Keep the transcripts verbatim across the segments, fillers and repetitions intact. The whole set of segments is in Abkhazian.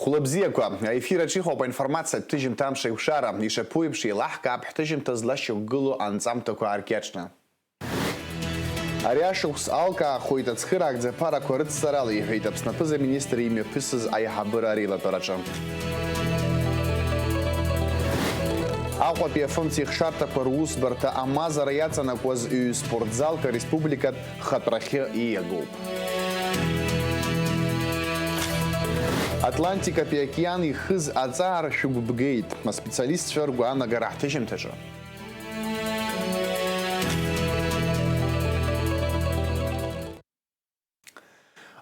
Хәлыбзиақәа, аефир аҿы иҟоуп аинформациатә ҭыжьымҭа Амш аиқәшара. Ишаԥу еиԥш, еилаҳкаап ҳҭыжьымҭа злашьақәгылоу анҵамҭақәа аартиаҿны. Ари ашықәс алкаахоит ацхыраагӡа аԥарақәа рыцҵарала, иҳәеит Аԥсны аԥыза-министр имҩаԥысыз аиҳабыра ареилатәараҿы. Аҟәатәи афымцеихшарҭақәа русбарҭа амазара иаҵанакуаз ҩ-спортзалк ареспубликатә хатәрахьы ииагоуп. Атлантикатәи океан ихыз аҵаа ршәыгәбгеит, аспециалистцәа ргәаанагара ҳҭыжьымҭаҿы.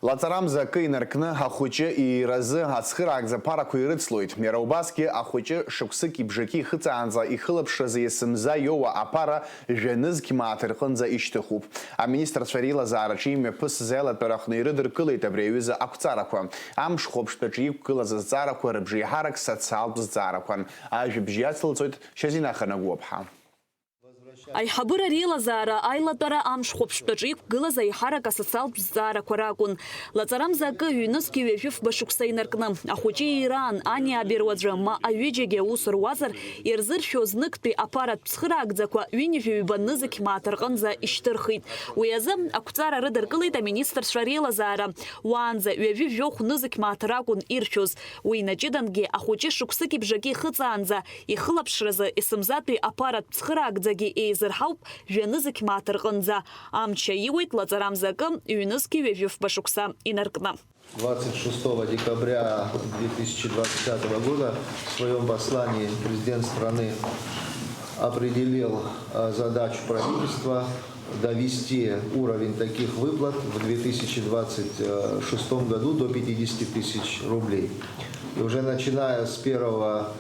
Лаҵарамза акы инаркны ахәыҷы ииразы ацхыраагӡа ԥарақәа ирыцлоит. Иара убасгьы ахәыҷы шықәсыки бжаки ихыҵаанӡа ихылаԥшразы есымза иоуа аԥара жәа-нызқь мааҭ рҟынӡа ишьҭыхуп. Аминистрцәа реилазаараҿы имҩаԥысыз аилатәара аҟны ирыдыркылеит абри аҩыза ақәҵарақәа. Амш хәаԥштәаҿы иқәгылаз азҵаарақәа рыбжеиҳарак социалтә зҵаарақәан. Ажәабжь иацылҵоит Шьазина Ханагәыуаԥҳа. Аиҳабыра реилазаара аилатәара амш хәаԥштәаҿы иқәгылаз аиҳарак асоциалтә зҵаарақәа ракәын. Лаҵарамза акы, ҩнызқьи ҩажәи фба шықәса инаркны, ахәыҷы иираан, ани абируаӡәы, ма аҩыџьагьы аус руазар, ирзыршәо зныктәи аԥаратә цхыраагӡақәа ҩынҩажәи ҩба нызқь мааҭ рҟынӡа ишьҭырхит. Уи азы ақәҵара рыдыркылеит аминистрцәа реилазаара. Уаанӡа ҩажәи жәохә нызқь мааҭ ракәын иршәоз. Уи инаҷыдангьы ахәыҷы шықәсыки бжаки ихыҵаанӡа ихылаԥшразы есымзатәи аԥаратә цхыраагӡагьы еизырҳауп, жәа-нызқь мааҭ рҟынӡа. Амч аиуеит лаҵарамза акы, ҩнызқьи ҩажәи фба шықәса инаркны. Двадцать шестого декабря две тысячи двадцать пятого года в своём послании президент страны определил, э, задачу правительства довести уровень таких выплат в две тысячи двадцать шестом году до пятидесяти тысяч рублей. И уже начиная с первого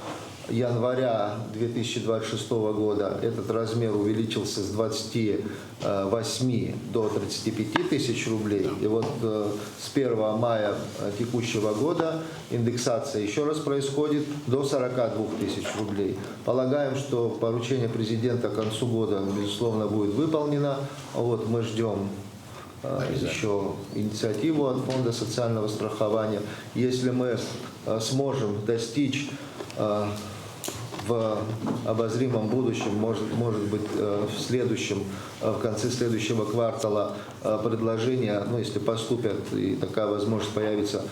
января две тысячи двадцать шестого года этот размер увеличился с двадцати восьми до тридцати пяти тысяч рублей. И вот, э, с первого мая, э, текущего года индексация ещё раз происходит до сорока двух тысяч рублей. Полагаем, что поручение президента к концу года, безусловно, будет выполнено. Вот мы ждём, э, ещё инициативу от Фонда социального страхования. Если мы, э, сможем достичь, э, в обозримом будущем, может, может быть, э, в следующем, э, в конце следующего квартала, э, предложения, ну, если поступят, и такая возможность появится,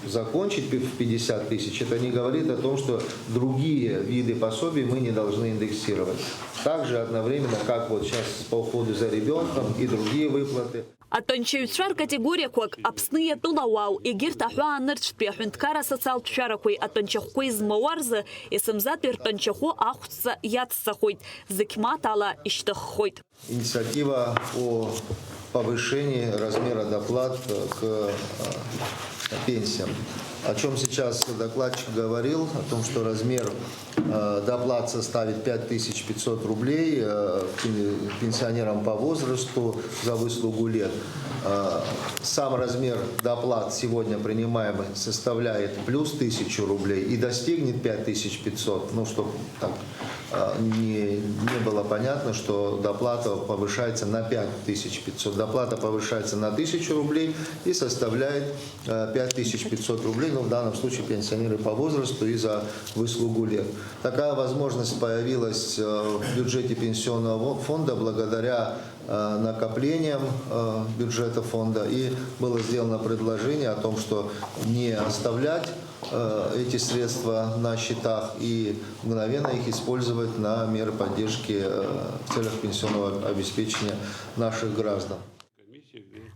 закончить пи-, в пятьдесят тысяч, это не говорит о том, что другие виды пособий мы не должны индексировать. Также одновременно, как вот сейчас по уходу за ребёнком и другие выплаты. Атәанчаҩцәа ркатегориақәак Аԥсны иатәылауаау, егьырҭ аҳәаанырцәтәи аҳәынҭқарра асоциалтә шәарақәеи атәанчахәқәеи змоуа рзы есымзатәи ртәанчахәы ахәҵәца иацҵахоит, зықьмаҭ ала ишьҭыххоит. Инициатива о повышении размера доплат к, э, пенсиям. О чём сейчас докладчик говорил, о том, что размер, э, доплат составит пять тысяч пятьсот рублей, э, пен-, пенсионерам по возрасту за выслугу лет. Э, сам размер доплат сегодня принимаемый составляет плюс тысячу рублей и достигнет пять тысяч пятьсот, ну, чтоб так, э, не, не было понятно, что доплата повышается на пять тысяч пятьсот. Доплата повышается на тысячу рублей и составляет, э, пять тысяч пятьсот рублей, ну, в данном случае пенсионеры по возрасту и за выслугу лет. Такая возможность появилась, э, в бюджете пенсионного фонда благодаря, э, накоплениям, э, бюджета фонда. И было сделано предложение о том, что не оставлять, э, эти средства на счетах и мгновенно их использовать на меры поддержки, э, в целях пенсионного обеспечения наших граждан.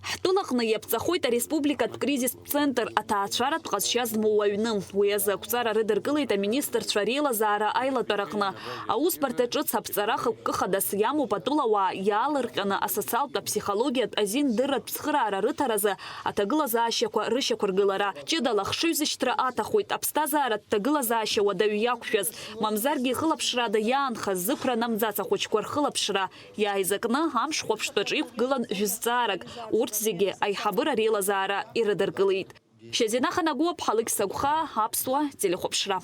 Ҳтәылаҟны иаԥҵахоит ареспубликатә кризистә центр аҭаацәаратә ҟазшьа змоу аҩны. Уи азы ақәҵара рыдыркылеит аминистрцәа реилазаара аилатәараҟны. Аусбарҭа ҿыц аԥҵара хықәкы хадас иамоуп атәылауаа иаалырҟьаны асоциалтә, аԥсихологиатә, азиндырратә цхыраара рыҭаразы аҭагылазаашьақәа рышьақәыргылара. Ҷыдала хшыҩзышьҭра аҭахоит аԥсҭазааратә ҭагылазаашьа уадаҩ иақәшәаз, мамзаргьы ихылаԥшрада иаанхаз зықәра намӡац ахәыҷқәа рхылаԥшра. Иааизакны амш хәаԥштәаҿы иқәгылан жәызҵаарак, урҭ зегьы аиҳабыра реилазаара ирыдыркылеит. Шьазина Ханагәыуаԥҳа, Алықьса Гәхаа, Аԥсуа телехәаԥшра.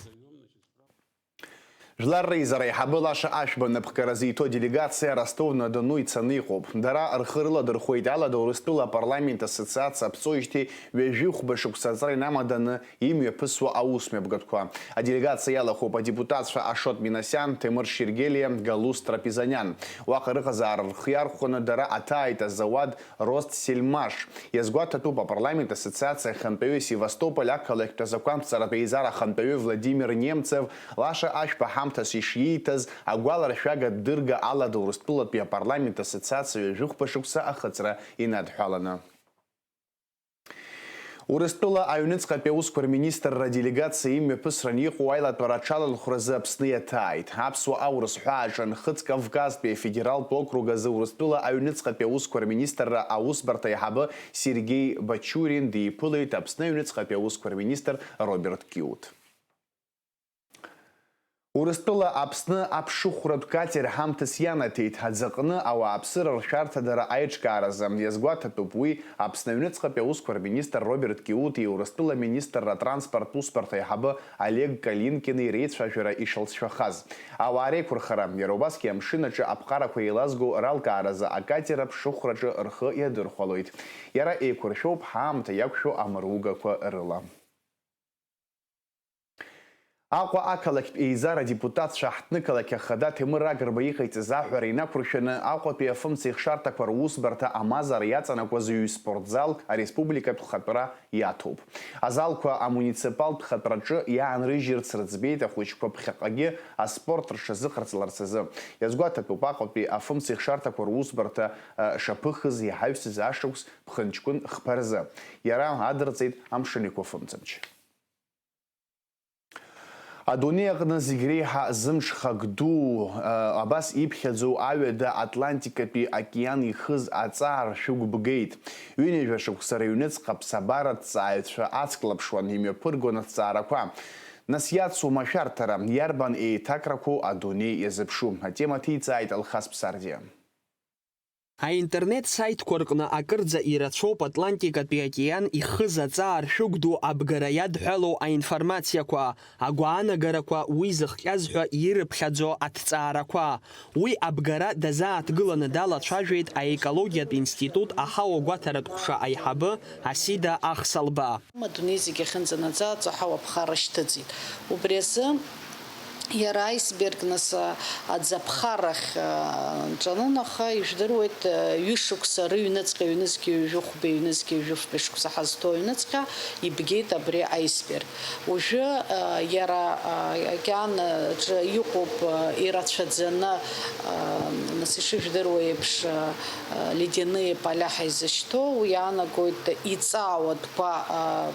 Жәлар реизара аиҳабы Лаша Ашәба напхгара зиҭо аделегациа Ростов-на-Дону ицаны иҟоуп. Дара рхы рыладырхәеит Алада Урыстәыла апарламент ассоциациа аԥҵоижьҭеи ҩажәихәба шықәса аҵара инамаданы имҩаԥысуа аусмҩаԥгатәқәа. Аделегациа иалахәуп адепутатцәа Ашот Минасиан, Ҭемыр Шьергелиа, Галус Трапезаниан. Уаҟа рыҟазаара рхы иархәаны дара аҭааит азауад Ростсельмаш. Иазгәаҭатәуп апарламент ассоциациа ахантәаҩы, Севастополь ақалақьтә азакәанԥҵаратә еизара ахантәаҩы Владимир Немцев, Лаша Ашәба ҳамҭас ишииҭаз агәаларшәага дырга Алада Урыстәылатәи апарламент ассоциациа ҩажәихәба шықәса ахыҵра инадҳәаланы. Урыстәыла аҩныҵҟатәи аусқәа рминистрра аделегациа имҩаԥысран иҟоу аилатәара аҽалархәразы Аԥсны иаҭааит. Аԥсуа аурыс ҳәааҿы Нхыҵ Кавказтәи афедералтә округ азы Урыстәыла аҩныҵҟатәи аусқәа рминистрра аусбарҭа аиҳабы Сергеи Бачурин диԥылеит Аԥсны аҩныҵҟатәи аусқәа рминистр Роберт Киут. Урыстәыла Аԥсны аԥшыхәратә катер ҳамҭас ианаҭеит, аӡаҟны ауааԥсыра ршәарҭадара аиҿкааразы. Иазгәаҭатәуп уи Аԥсны аҩныҵҟатәи аусқәа рминистр Роберт Киути Урыстәыла аминистрра атранспорттә усбарҭа аиҳабы Олег Калинкини реицәажәара ишалҵшәахаз. Ауаа реиқәырхара, иара убасгьы амшын аҿы аԥҟарақәа еилазго ралкааразы акатер аԥшыхәраҿы рхы иадырхәалоит. Иара еиқәыршәоуп ҳаамҭа иақәшәо амыругақәа рыла. Аҟәа ақалақьтә еизара адепутатцәа ҳҭнықалақь ахада Ҭемыр Агрба иҟаиҵаз аҳәара инақәыршәаны Аҟәатәи афымца ихшарҭақәа русбарҭа амазара иаҵанакуаз ҩ-спортзал ареспубликатә хатәра иаҭоуп. Азалқәа амуниципалтә хатәраҿы иаанрыжьырц рыӡбеит ахәыҷқәа ԥхьаҟагьы аспорт рҽазыҟарҵаларц азы. Иазгәаҭатәуп Аҟәатәи афымца ихшарҭақәа русбарҭа, ы, шаԥыхыз иҳаҩсыз ашықәс ԥхынҷкәын хԥа рзы. Иара адырҵеит Амшын Еиқәа фымцамч. Адунеи аҟны зегь реиҳа зымҽхак дуу, абас иԥхьаӡоу аҩада Атлантикатәи океан ихыз аҵаа ршәыгә бгеит. Ҩынҩажәа шықәса рыҩныҵҟа аԥсабара ҭҵааҩцәа ацклаԥшуан, имҩаԥыргон аҭҵаарақәа. Нас иацу машәарҭара, иарбан еиҭакрақәоу адунеи иазыԥшу? Атема ҭиҵааит Алхас Ԥсардиа. Аинтернет саитқәа рҟны акырӡа ирацәоуп Атлантикатәи океан ихыз аҵаа ршәыгә ду абгара иадҳәалоу аинформациақәа, агәаанагарақәа, уи зыхҟьаз ҳәа ирыԥхьаӡо аҭҵаарақәа. Уи абгара дазааҭгыланы далацәажәеит аекологиатә институт аҳауагәаҭаратә ҟәша аиҳабы Асида Ахсалба. Адунеи зегь ахьынӡанаӡааӡо аҳауа ԥхара шьҭыҵит. Убри азы иара аисберг нас, а, аӡаԥхарахь, а, нҿанынаха, ижәдыруеит, а, ҩышықәса рыҩныҵҟа, ҩнызқьи ҩажәи хәба, ҩнызқьи ҩажәи фба шықәса ҳазҭоу аҩныҵҟа ибгеит абри аисберг. Уажәы, а, иара, а, океан аҿы иҟоуп, а, ирацәаӡаны, а, нас ишыжәдыруа еиԥш, а, а, ледяные поля ҳаизышьҭоу, уи иаанагоит иҵаауа адәқәа, а,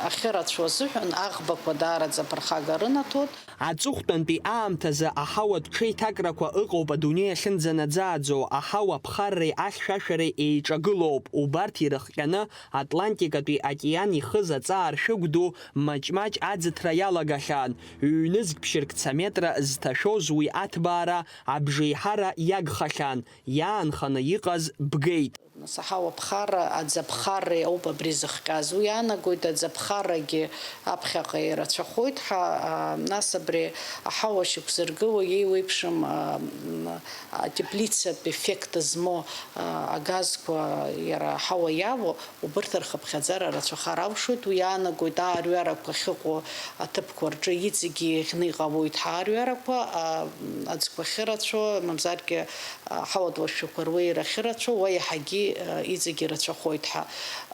ахьырацәоу азыҳәан аӷбақәа даараӡа аԥырхага рынаҭоит. Аҵыхәтәантәи аамҭазы аҳауатә ҽеиҭакрақәа ыҟоуп адунеи ахьынӡанаӡааӡо, аҳауа ԥхарреи ахьшәашәареи еиҿагылоуп, убарҭ ирыхҟьаны Атлантикатәи океан ихыз аҵаа ршәыгә ду маҷ-маҷ аӡыҭра иалагахьан, ҩнызқь ԥшьырқьца метра зҭашәоз уи аҭбаара абжеиҳара иагхахьан, иаанханы иҟаз бгеит. Нас аҳауа ԥхара, аӡаԥхарреи ауп абри зыхҟьаз. Уи иаанагоит, аӡаԥхаррагьы аԥхьаҟа ирацәахоит ҳәа, а, нас абри аҳауа шьақәзыргыло еиуеиԥшым, а, м, атеплицатә еффект змоу, а, агазқәа иара аҳауа иавоу, убырҭ рхыԥхьаӡара рацәахар алшоит. Уи иаанагоит аарҩарақәа ахьыҟоу аҭыԥқәа рҿы иҵегьы иӷьны иҟалоит ҳәа аарҩарақәа, а, м, аӡқәа ахьырацәоу, мамзаргьы аҳауатә лашәақәа руеира ахьырацәоу, уа иаҳагьы, а, иҵегь ирацәахоит ҳәа.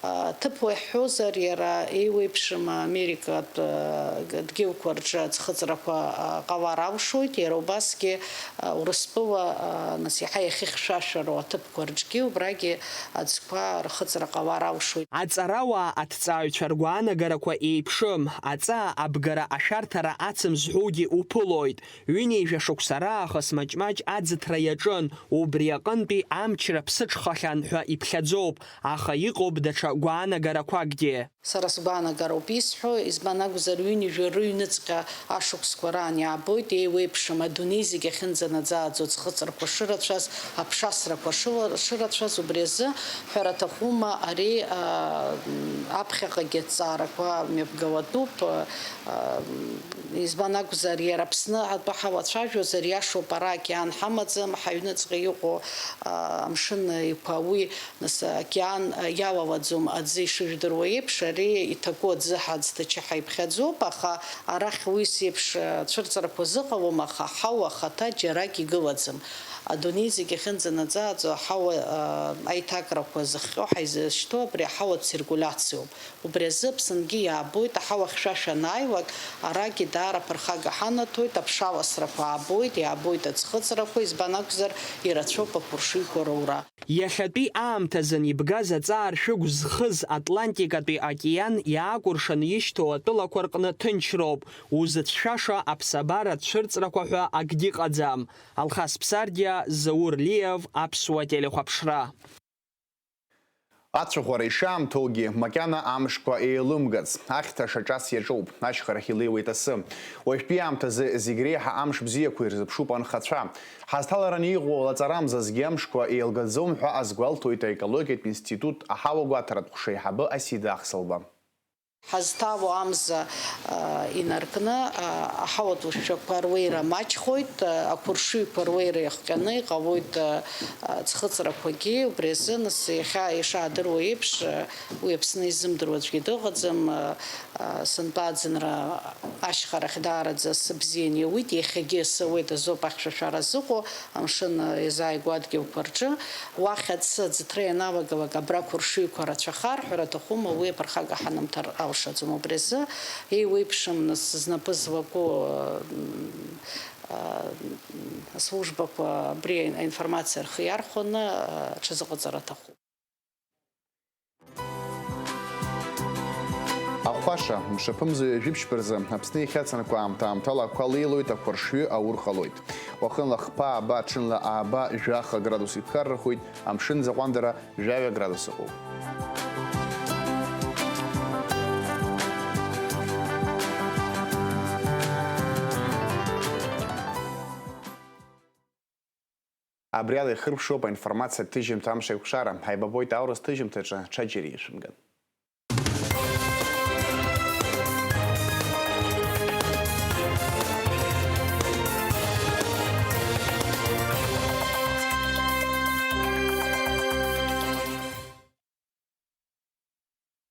А, ҭыԥла иаҳҳәозар, иара еиуеиԥшым Америкатә, а, дгьылқәа рҿы аӡхыҵрақәа, а, ҟалар алшоит, иара убасгьы, а, Урыстәыла, а, нас иаҳа иахьыхьшәашәароу аҭыԥқәа рҿгьы убрагьы аӡқәа рхыҵра ҟалар алшоит. Аҵарауаа аҭҵааҩцәа ргәаанагарақәа еиԥшым, аҵаа абгара ашәарҭара ацым зҳәогьы уԥылоит. Ҩынҩажәа шықәса раахыс маҷ-маҷ аӡыҭра иаҿын, убри аҟынтәи амчра ԥсыҽхахьан ҳәа иԥхьаӡоуп, аха иҟоуп даҽа гәаанагарақәакгьы. Сара сгәаанагароуп исҳәо, избан акәзар, ҩынҩажәа рыҩныҵҟа ашықәсқәа раан иаабоит, еиуеиԥшым адунеи зегь ахьынӡанаӡааӡо ӡхыҵрақәа шырацәаз, аԥшасрақәа шыла-, шырацәаз, убри азы ҳәара аҭахума, ари, аа, аԥхьаҟагьы аҭҵаарақәа мҩаԥгауатәуп, аа, избан акәзар, иара Аԥсны атәы ҳалацәажәозар, иашоуп, ара океан ҳамаӡам, ҳаҩныҵҟа иҟоу, аа, амшын еиқәа уи Нас, океан, а, иалалаӡом аӡы ишыжәдыруа еиԥш, ари иҭаку аӡы ҳаӡҭачы ҳаиԥхьаӡоуп, аха арахь уи сеиԥш, а, цәырҵрақәа зыҟалом, аха аҳауа ахаҭа џьарак игылаӡам. Адунеи зегь ахьынӡанаӡааӡо аҳауа, а, аиҭакрақәа зыхҟьо ҳаизышьҭоу абри аҳауа циркулиациоуп. Убри азы Аԥсынгьы иаабоит, аҳауа хьшәашәа анааилак, арагьы даара ԥырхага ҳанаҭоит, аԥшаласрақәа аабоит, иаабоит аӡхыҵрақәа, избан акәзар, ирацәоуп ақәыршыҩқәа роура. Иахьатәи аамҭазын ибгаз аҵаа ршәыгә зхыз Атлантикатәи океан иаакәыршаны ишьҭоу атәылақәа рҟны ҭынчроуп, узыцәшәаша аԥсабара цәырҵрақәа ҳәа акгьы ыҟаӡам. Алхас Ԥсардиа, Заур Лиев, Аԥсуа телехәаԥшра. Ацәаӷәара ишаамҭоугьы макьана амшқәа еилымгац, ахьҭа шаҿац иаҿоуп, ашьхарахь илеиуеит асы. Уажәтәи аамҭазы зегь реиҳа амш бзиақәа ирзыԥшуп анхацәа. Ҳазҭалараны иҟоу лаҵарамзазгьы амшқәа еилгаӡом ҳәа азгәалҭоит аекологиатә институт аҳауагәаҭаратә ҟәша аиҳабы Асида Ахсалба. Ҳазҭало амза, а, инаркны, а, аҳауатә лшәшәақәа руеира маҷхоит, а, ақәыршыҩқәа руеира иахҟьаны иҟалоит, а, а, ӡхыҵрақәагьы. Убри азы, нас, иахьа ишаадыруа еиԥш, а, уи Аԥсны изымдыруа аӡәгьы дыҟаӡам, а, а, сынтәа аӡынра ашьхарахь даараӡа асы бзианы иауит, иахьагьы асы ауеит азоуп ахьшәашәара зыҟоу, амшын иазааигәоу адгьылқәа рҿы. Уахь асы аӡыҭра ианалагалак абра ақәыршыҩқәа рацәахар, ҳәара аҭахума, уи аԥырхага ҳанамҭар алшаӡом. Убри азы еиуеиԥшым, нас, знапы злаку, м, а, службақәа абри аинформациа рхы иархәаны, а, ҽазыҟаҵара аҭахуп. Ахәаша, мшаԥымзаҩ жәиԥшьба рзы Аԥсны иахьацынхо аамҭа-аамҭала ақәа леилоит, ақәаршҩы аур ҟалоит. Уахынла хԥа ааба, ҽынла ааба жәаха градус иԥхаррахоит, амшын заҟәандара жәаҩа градус ыҟоуп. Абри ала ихыркәшоуп аинформациатә ҭыжьымҭа Амш еиқәшара. Ҳаибабоит аурыс ҭыжьымҭаҿы, ҽаџьара ишәымган.